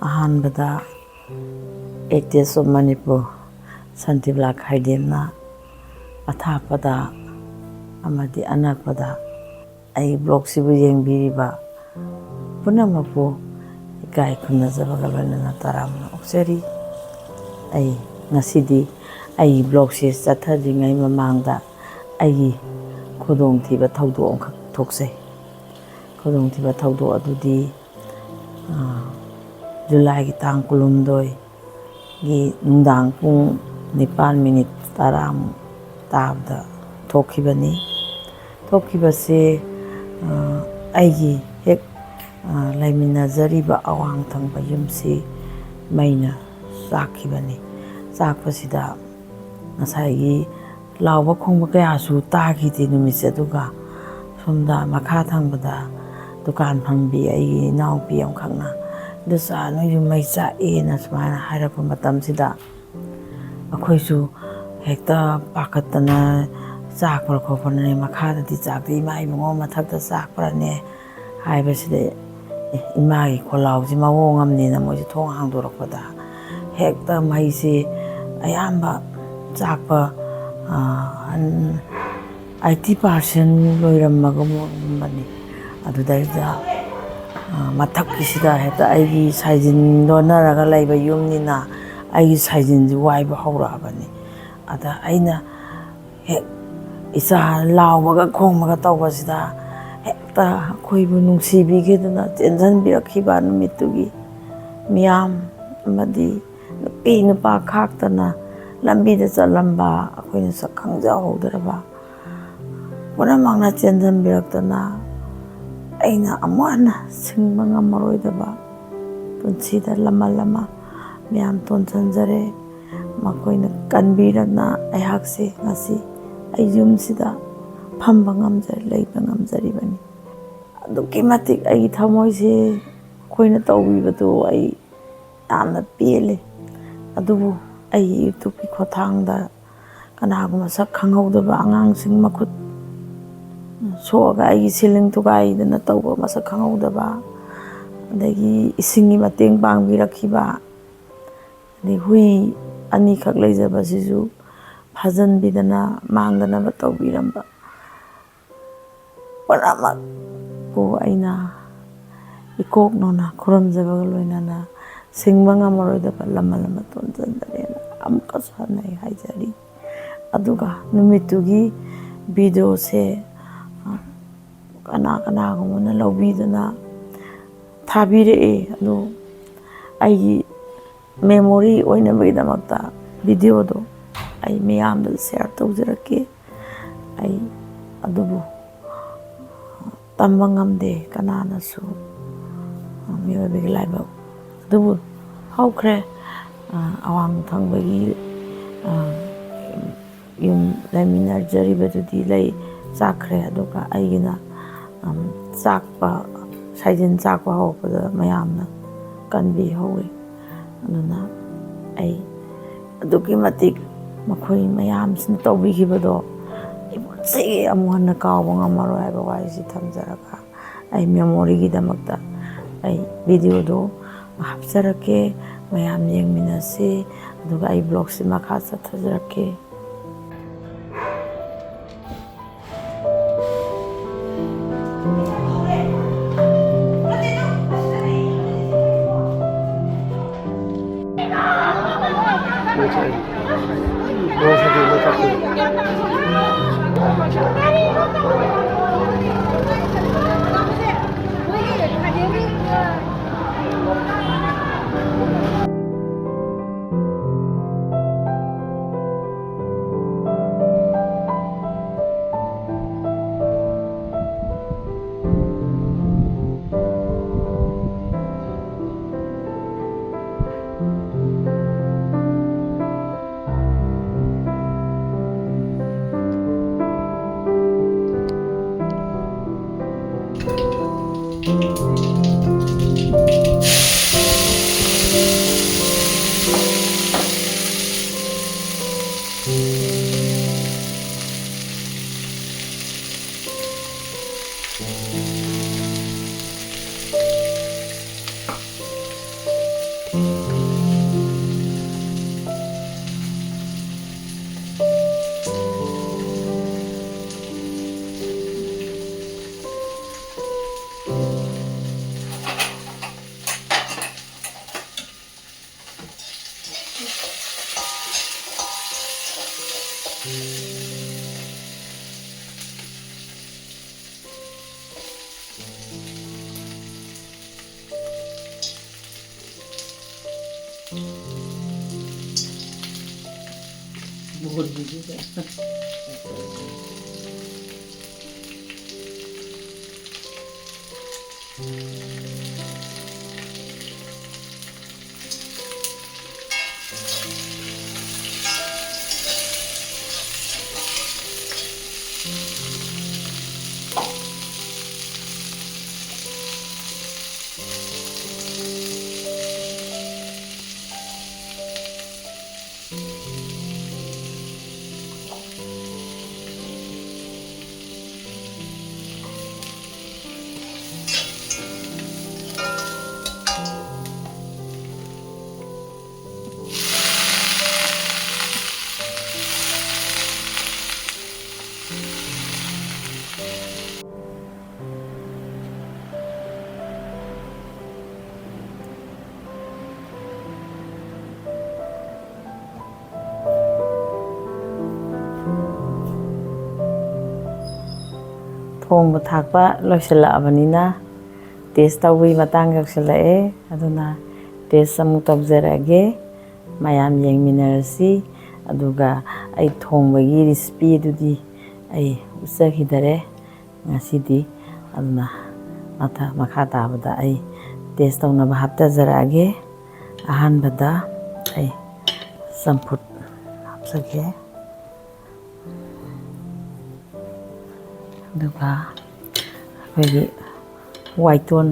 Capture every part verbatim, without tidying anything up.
ꯑꯍꯥꯟꯕꯗ ꯑꯦꯛꯇꯦꯁ ꯑꯣꯐ ꯃꯅꯤꯄꯨꯔ ꯁꯥꯟꯇꯤꯕꯂꯥ ꯈꯥꯏꯗꯦꯝꯅ ꯑꯊꯥꯞꯄꯗ ꯑꯃꯗꯤ ꯑꯅꯛꯄꯗ ꯑꯩ ꯕ꯭ꯂꯣꯛꯁꯤꯕꯨ ꯌꯦꯡꯕꯤꯔꯤꯕ ꯄꯨꯝꯅꯃꯛꯄꯨ ꯏꯀꯥꯏ ꯈꯨꯝꯅꯖꯕꯒ ꯂꯣꯏꯅꯅ ꯇꯔꯥꯝꯅ ꯑꯣꯛꯆꯔꯤ꯫ ꯑꯩ ꯉꯁꯤꯗꯤ ꯑꯩꯒꯤ ꯕ꯭ꯂꯣꯛꯁꯤ ꯆꯠꯊꯗ꯭ꯔꯤꯉꯩ ꯃꯃꯥꯡꯗ ꯑꯩꯒꯤ ꯈꯨꯗꯣꯡꯊꯤꯕ ꯊꯧꯗꯣꯛ ꯑꯃꯈꯛ ꯊꯣꯛꯆꯩ꯫ ꯈꯨꯗꯣꯡꯊꯤꯕ ꯊꯧꯗꯣꯛ ꯑꯗꯨꯗꯤ, ꯑ, ꯖꯨꯂꯥꯏꯒꯤ ꯇꯥꯡ ꯀꯨꯟꯍꯨꯝꯗꯣꯏꯒꯤ ꯅꯨꯡꯗꯥꯡ ꯄꯨꯡ ꯅꯤꯄꯥꯟ ꯃꯤꯅꯤꯠ ꯇꯔꯥꯃꯨꯛ ꯇꯥꯕꯗ ꯊꯣꯛꯈꯤꯕꯅꯤ꯫ ꯊꯣꯛꯈꯤꯕꯁꯦ, ꯑ, ꯑꯩꯒꯤ ꯍꯦꯛ, ꯑ, ꯂꯩꯃꯤꯟꯅꯖꯔꯤꯕ ꯑꯋꯥꯡ ꯊꯪꯕ ꯌꯨꯝꯁꯤ ꯃꯩꯅ ꯆꯥꯛꯈꯤꯕꯅꯤ꯫ ꯆꯥꯛꯄꯁꯤꯗ ꯉꯁꯥꯏꯒꯤ ꯂꯥꯎꯕ ꯈꯣꯡꯕ ꯀꯌꯥꯁꯨ ꯇꯥꯈꯤꯗꯦ ꯅꯨꯃꯤꯠꯁꯦ꯫ ꯑꯗꯨꯒ ꯁꯣꯝꯗ ꯃꯈꯥ ꯊꯪꯕꯗ ꯗꯨꯀꯥꯟ ꯐꯝꯕꯤ ꯑꯩꯒꯤ ꯏꯅꯥꯎꯄꯤ ꯑꯃꯈꯛꯅ, "ꯏꯗꯣꯝꯆꯥ, ꯅꯣꯏ ꯌꯨꯝ ꯃꯩ ꯆꯥꯛꯑꯦꯅ" ꯁꯨꯃꯥꯏꯅ ꯍꯥꯏꯔꯛꯄ ꯃꯇꯝꯁꯤꯗ, ꯑꯩꯈꯣꯏꯁꯨ ꯍꯦꯛꯇ ꯄꯥꯈꯠꯇꯅ, ꯆꯥꯛꯄ꯭ꯔꯥ ꯈꯣꯠꯄ꯭ꯔꯅꯦ, ꯃꯈꯥꯗꯗꯤ ꯆꯥꯛꯇꯦ, "ꯏꯃꯥ ꯏꯕꯨꯡꯉꯣ, ꯃꯊꯛꯇ ꯆꯥꯛꯄ꯭ꯔꯅꯦ?" ꯍꯥꯏꯕꯁꯤꯗ, ꯑꯦ, ꯏꯃꯥꯒꯤ ꯈꯣꯜꯂꯥꯎꯁꯤ ꯃꯑꯣꯡ ꯑꯃꯅꯤꯅ ꯃꯣꯏꯁꯦ ꯊꯣꯡ ꯍꯥꯡꯗꯣꯔꯛꯄꯗ ꯍꯦꯛꯇ ꯃꯩꯁꯤ ꯑꯌꯥꯝꯕ ꯆꯥꯛꯄ, ꯑ, ꯑꯟ-, ꯑꯥꯏꯇꯤ ꯄꯥꯔꯁꯦꯟ ꯂꯣꯏꯔꯝꯃꯒꯨꯝꯕꯅꯤ꯫ ꯑꯗꯨꯗꯩꯗ, ꯑ, ꯃꯊꯛꯀꯤꯁꯤꯗ ꯍꯦꯛꯇ ꯑꯩꯒꯤ ꯁꯥꯏꯖꯤꯟ ꯂꯣꯟꯅꯔꯒ ꯂꯩꯕ ꯌꯨꯝꯅꯤꯅ ꯑꯩꯒꯤ ꯁꯥꯏꯖꯤꯟꯁꯤ ꯋꯥꯏꯕ ꯍꯧꯔꯛꯑꯕꯅꯤ꯫ ꯑꯗ ꯑꯩꯅ ꯍꯦꯛ ꯏꯆꯥ ꯂꯥꯎꯕꯒ ꯈꯣꯡꯕꯒ ꯇꯧꯕꯁꯤꯗ ꯍꯦꯛꯇ ꯑꯩꯈꯣꯏꯕꯨ ꯅꯨꯡꯁꯤꯕꯤꯈꯤꯗꯨꯅ ꯆꯦꯟꯁꯤꯟꯕꯤꯔꯛꯈꯤꯕ ꯅꯨꯃꯤꯠꯇꯨꯒꯤ ꯃꯤꯌꯥꯝ ꯑꯃꯗꯤ ꯅꯨꯄꯤ ꯅꯨꯄꯥ ꯈꯥꯛꯇꯅ ꯂꯝꯕꯤꯗ ꯆꯠꯂꯝꯕ ꯑꯩꯈꯣꯏꯅ ꯁꯛ ꯈꯪꯖꯍꯧꯗ꯭ꯔꯕ ꯄꯨꯝꯅꯃꯛꯅ ꯆꯦꯟꯁꯤꯟꯕꯤꯔꯛꯇꯅ ꯑꯩꯅ ꯑꯃꯨꯛ ꯍꯟꯅ ꯁꯤꯡꯕ ꯉꯝꯃꯔꯣꯏꯗꯕ ꯄꯨꯟꯁꯤꯗ ꯂꯃꯟ ꯑꯃ ꯃꯌꯥꯝ ꯇꯣꯟꯁꯤꯟꯖꯔꯦ꯫ ꯃꯈꯣꯏꯅ ꯀꯟꯕꯤꯔꯅ ꯑꯩꯍꯥꯛꯁꯦ ꯉꯁꯤ ꯑꯩ ꯌꯨꯝꯁꯤꯗ ꯐꯝꯕ ꯉꯝꯖꯔꯦ, ꯂꯩꯕ ꯉꯝꯖꯔꯤꯕꯅꯤ꯫ ꯑꯗꯨꯛꯀꯤ ꯃꯇꯤꯛ ꯑꯩꯒꯤ ꯊꯃꯣꯏꯁꯦ ꯃꯈꯣꯏꯅ ꯇꯧꯕꯤꯕꯗꯨ ꯑꯩ ꯌꯥꯝꯅ ꯄꯦꯜꯂꯤ꯫ ꯑꯗꯨꯕꯨ ꯑꯩꯒꯤ ꯌꯨꯇ꯭ꯌꯨꯕꯀꯤ ꯈꯨꯠꯊꯥꯡꯗ ꯀꯅꯥꯒꯨꯝꯕ ꯁꯛ ꯈꯪꯍꯧꯗꯕ ꯑꯉꯥꯡꯁꯤꯡ ꯃꯈꯨꯠ ꯁꯣꯛꯑꯒ ꯑꯩꯒꯤ ꯁꯤꯂꯤꯡ ꯊꯨꯒꯥꯏꯗꯅ ꯇꯧꯕ ꯃꯁꯛ ꯈꯪꯍꯧꯗꯕ ꯑꯗꯒꯤ ꯏꯁꯤꯡꯒꯤ ꯃꯇꯦꯡ ꯄꯥꯡꯕꯤꯔꯛꯈꯤꯕ, ꯑꯗꯩ ꯍꯨꯏ ꯑꯅꯤꯈꯛ ꯂꯩꯖꯕꯁꯤꯁꯨ ꯐꯥꯖꯟꯕꯤꯗꯅ ꯃꯥꯡꯗꯅꯕ ꯇꯧꯕꯤꯔꯝꯕ, ꯄꯨꯝꯅꯃꯛꯄꯨ ꯑꯩꯅ ꯏꯀꯣꯛ ꯅꯣꯟꯅ ꯈꯨꯔꯨꯝꯖꯕꯒ ꯂꯣꯏꯅꯅ ꯁꯤꯡꯕ ꯉꯝꯃꯔꯣꯏꯗꯕ ꯂꯃꯟ ꯑꯃ ꯇꯣꯟꯖꯗ꯭ꯔꯦꯅ ꯑꯃꯨꯛꯀꯁꯨ ꯍꯟꯅ ꯑꯩ ꯍꯥꯏꯖꯔꯤ꯫ ꯑꯗꯨꯒ ꯅꯨꯃꯤꯠꯇꯨꯒꯤ ꯚꯤꯗꯤꯑꯣꯁꯦ, ꯑ, ꯀꯅꯥ ꯀꯅꯥꯒꯨꯝꯕꯅ ꯂꯧꯕꯤꯗꯨꯅ ꯊꯥꯕꯤꯔꯛꯑꯦ꯫ ꯑꯗꯣ ꯑꯩꯒꯤ ꯃꯦꯃꯣꯔꯤ ꯑꯣꯏꯅꯕꯒꯤꯗꯃꯛꯇ ꯚꯤꯗꯤꯑꯣꯗꯣ ꯑꯩ ꯃꯤꯌꯥꯝꯗ ꯁꯤꯌꯔ ꯇꯧꯖꯔꯛꯀꯦ꯫ ꯑꯩ ꯑꯗꯨꯕꯨ ꯇꯝꯕ ꯉꯝꯗꯦ ꯀꯅꯥꯅꯁꯨ, ꯃꯤꯑꯣꯏꯕꯒꯤ ꯂꯥꯏꯕꯛ꯫ ꯑꯗꯨꯕꯨ ꯍꯧꯈ꯭ꯔꯦ꯫ ꯑꯋꯥꯡ ꯊꯪꯕꯒꯤ ꯌꯨꯝ ꯂꯩꯃꯤꯟꯅꯖꯔꯤꯕꯗꯨꯗꯤ ꯂꯩ, ꯆꯥꯛꯈ꯭ꯔꯦ꯫ ꯑꯗꯨꯒ ꯑꯩꯒꯤꯅ, ꯎꯝ, ꯆꯥꯛꯄ, ꯁꯥꯏꯖꯤꯟ ꯆꯥꯛꯄ ꯍꯧꯔꯛꯄꯗ ꯃꯌꯥꯝꯅ ꯀꯟꯕꯤꯍꯧꯋꯤ꯫ ꯑꯗꯨꯅ ꯑꯩ ꯑꯗꯨꯛꯀꯤ ꯃꯇꯤꯛ ꯃꯈꯣꯏ ꯃꯌꯥꯝꯁꯤꯅ ꯇꯧꯕꯤꯈꯤꯕꯗꯣ ꯑꯩ ꯄꯨꯟꯁꯤ ꯑꯃꯨꯛ ꯍꯟꯅ ꯀꯥꯎꯕ ꯉꯝꯃꯔꯣꯏ ꯍꯥꯏꯕ ꯋꯥꯍꯩꯁꯤ ꯊꯝꯖꯔꯒ, ꯑꯩ ꯃꯦꯃꯣꯔꯤꯒꯤꯗꯃꯛꯇ ꯑꯩ ꯚꯤꯗꯤꯑꯣꯗꯣ ꯍꯥꯞꯆꯔꯛꯀꯦ꯫ ꯃꯌꯥꯝ ꯌꯦꯡꯃꯤꯟꯅꯁꯤ꯫ ꯑꯗꯨꯒ ꯑꯩ ꯕ꯭ꯂꯣꯒꯁꯤ ꯃꯈꯥ ꯆꯠꯊꯖꯔꯛꯀꯦ꯫ ꯊꯣꯡꯕ ꯊꯥꯛꯄ ꯂꯣꯏꯁꯤꯜꯂꯛꯑꯕꯅꯤꯅ, ꯇꯦꯁ ꯇꯧꯕꯒꯤ ꯃꯇꯥꯡ ꯌꯧꯁꯤꯜꯂꯛꯑꯦ꯫ ꯑꯗꯨꯅ ꯇꯦꯁ ꯑꯃꯨꯛ ꯇꯧꯖꯔꯛꯑꯒꯦ, ꯃꯌꯥꯝ ꯌꯦꯡꯃꯤꯟꯅꯔꯁꯤ꯫ ꯑꯗꯨꯒ ꯑꯩ ꯊꯣꯡꯕꯒꯤ ꯔꯤꯁꯤꯄꯤ ꯑꯗꯨꯗꯤ ꯑꯩ ꯎꯠꯆꯈꯤꯗꯔꯦ ꯉꯁꯤꯗꯤ꯫ ꯑꯗꯨꯅ ꯃꯊ-, ꯃꯈꯥ ꯇꯥꯕꯗ ꯑꯩ ꯇꯦꯁ ꯇꯧꯅꯕ ꯍꯥꯞꯆꯖꯔꯛꯑꯒꯦ꯫ ꯑꯍꯥꯟꯕꯗ ꯑꯩ ꯆꯝꯐꯨꯠ ꯍꯥꯞꯆꯒꯦ꯫ ꯑꯗꯨꯒ ꯑꯩꯈꯣꯏꯒꯤ ꯋꯥꯏꯇꯣꯟ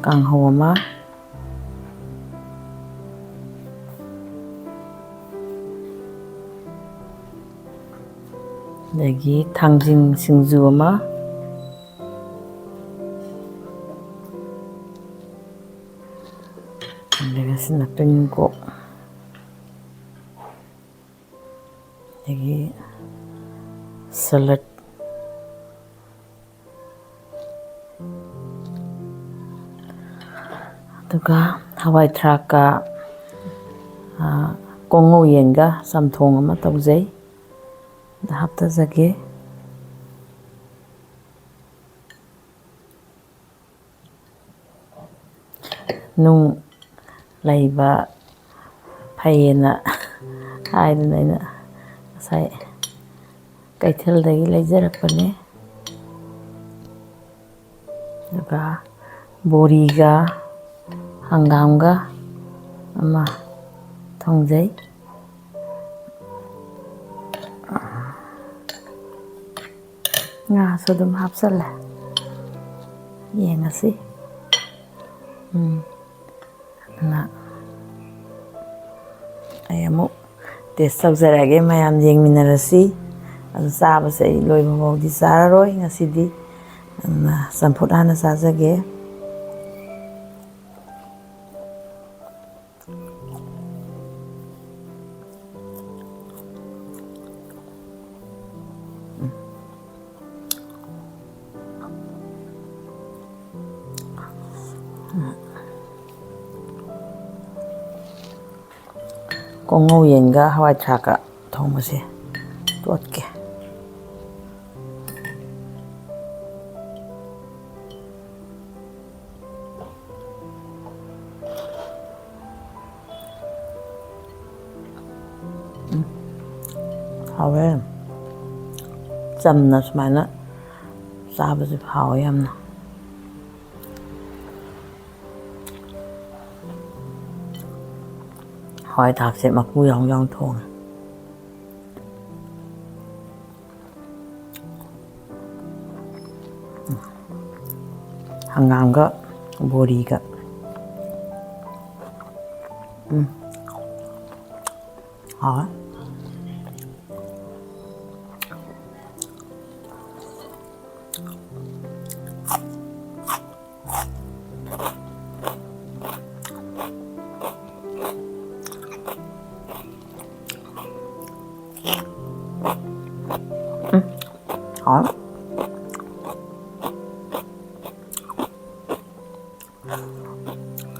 ꯀꯥꯡꯍꯧ ꯑꯃ, ꯑꯗꯒꯤ ꯊꯥꯡꯖꯤꯡ ꯁꯤꯡꯖꯨ ꯑꯃ, ꯑꯗꯨꯒ ꯁꯤꯅ ꯇꯨꯅꯤꯡꯈꯣꯛ, ꯑꯗꯒꯤ ꯁꯦꯂꯠ, ꯑꯗꯨꯒ ꯍꯋꯥꯏ ꯊ꯭ꯔꯥꯛꯀ, ꯑ, ꯀꯣꯉꯧ ꯌꯦꯟꯒ ꯆꯝꯊꯣꯡ ꯑꯃ ꯇꯧꯖꯩ꯫ ꯑꯗ ꯍꯥꯞꯇꯖꯒꯦ꯫ ꯅꯨꯡ ꯂꯩꯕ ꯐꯩꯌꯦꯅ ꯍꯥꯏꯗꯅ ꯑꯩꯅ ꯉꯁꯥꯏ ꯀꯩꯊꯦꯜꯗꯒꯤ ꯂꯩꯖꯔꯛꯄꯅꯦ꯫ ꯑꯗꯨꯒ ꯕꯣꯔꯤꯒ ꯍꯪꯒꯥꯝꯒ ꯑꯃ ꯊꯣꯡꯖꯩ꯫ ꯉꯥꯁꯨ ꯑꯗꯨꯝ ꯍꯥꯞꯆꯜꯂꯦ꯫ ꯌꯦꯡꯉꯁꯤ꯫ ꯎꯝ꯫ ꯑꯗꯨꯅ ꯑꯩ ꯑꯃꯨꯛ ꯇꯦꯁ ꯇꯧꯖꯔꯛꯑꯒꯦ, ꯃꯌꯥꯝ ꯌꯦꯡꯃꯤꯟꯅꯔꯁꯤ꯫ ꯑꯗꯨ ꯆꯥꯕꯁꯦ ꯑꯩ ꯂꯣꯏꯕ ꯐꯥꯎꯗꯤ ꯆꯥꯔꯔꯣꯏ ꯉꯁꯤꯗꯤ꯫ ꯑꯗꯨꯅ ꯆꯝꯐꯨꯠ ꯍꯥꯟꯅ ꯆꯥꯖꯒꯦ꯫ ꯀꯣꯉꯧ ꯌꯦꯟꯒ ꯍꯋꯥꯏ ꯊ꯭ꯔꯥꯛꯀ ꯊꯣꯡꯕꯁꯦ ꯇꯣꯠꯀꯦ꯫ ꯎꯝ꯫ ꯍꯥꯎꯋꯦ꯫ ꯆꯝꯅ ꯁꯨꯃꯥꯏꯅ ꯆꯥꯕꯁꯦ ꯍꯥꯎꯋꯦ ꯌꯥꯝꯅ꯫ ꯍꯋꯥꯏ ꯊ꯭ꯔꯥꯛꯁꯦ ꯃꯀꯨ ꯌꯥꯎ ꯌꯥꯎ ꯊꯣꯡꯉꯦ꯫ ꯍꯪꯒꯥꯝꯒ ꯕꯣꯔꯤꯒ꯫ ꯎꯝ꯫ ꯍꯥꯎꯋꯦ꯫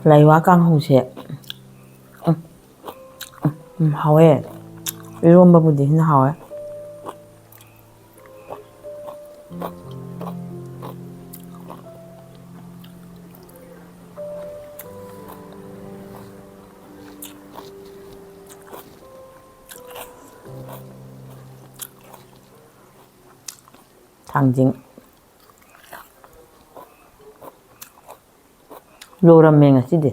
ꯂꯥꯏꯋꯥ ꯀꯥꯡꯍꯧꯁꯦ, ꯎꯝ, ꯎꯝ, ꯎꯝ, ꯍꯥꯎꯋꯦ꯫ ꯏꯔꯣꯝꯕꯕꯨꯗꯤ ꯍꯦꯟꯅ ꯍꯥꯎꯋꯦ꯫ ꯊꯥꯡꯖꯤꯡ ꯂꯣꯏꯔꯝꯃꯦ ꯉꯁꯤꯗꯤ꯫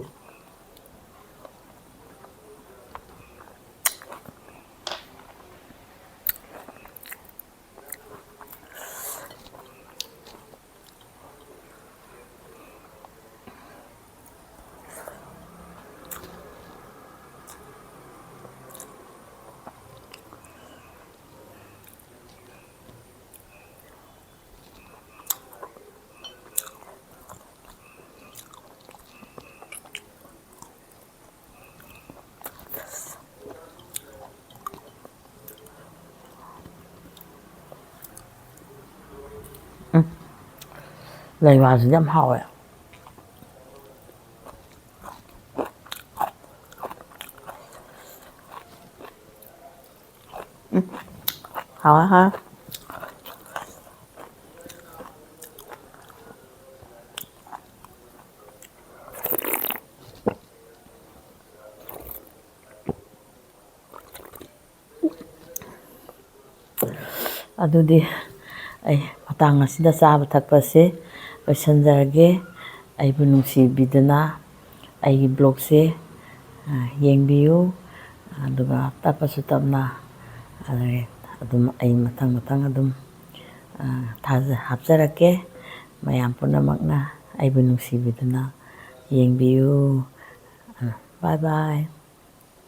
ꯎꯝ, ꯂꯩꯋꯥꯁꯤꯗꯤ ꯌꯥꯝ ꯍꯥꯎꯋꯦ꯫ ꯎꯝ, ꯍꯥꯎꯋꯦ, ꯍꯥꯎꯋꯦ꯫ ꯑꯗꯨꯗꯤ ꯑꯩ ꯃꯇꯥꯡ ꯑꯁꯤꯗ ꯆꯥꯕ ꯊꯛꯄꯁꯦ ꯂꯣꯏꯁꯤꯟꯖꯔꯒꯦ꯫ ꯑꯩꯕꯨ ꯅꯨꯡꯁꯤꯕꯤꯗꯨꯅ ꯑꯩꯒꯤ ꯕ꯭ꯂꯣꯒꯁꯦ, ꯑ, ꯌꯦꯡꯕꯤꯌꯨ꯫ ꯑꯗꯨꯒ ꯇꯞꯄꯁꯨ ꯇꯞꯅ, ꯑꯗꯒꯤ ꯑꯗꯨꯝ ꯑꯩ ꯃꯊꯪ ꯃꯊꯪ ꯑꯗꯨꯝ, ꯑ, ꯊꯥꯖ-, ꯍꯥꯞꯆꯔꯛꯀꯦ꯫ ꯃꯌꯥꯝ ꯄꯨꯝꯅꯃꯛꯅ ꯑꯩꯕꯨ ꯅꯨꯡꯁꯤꯕꯤꯗꯨꯅ ꯌꯦꯡꯕꯤꯌꯨ꯫ ꯑ, bye bye꯫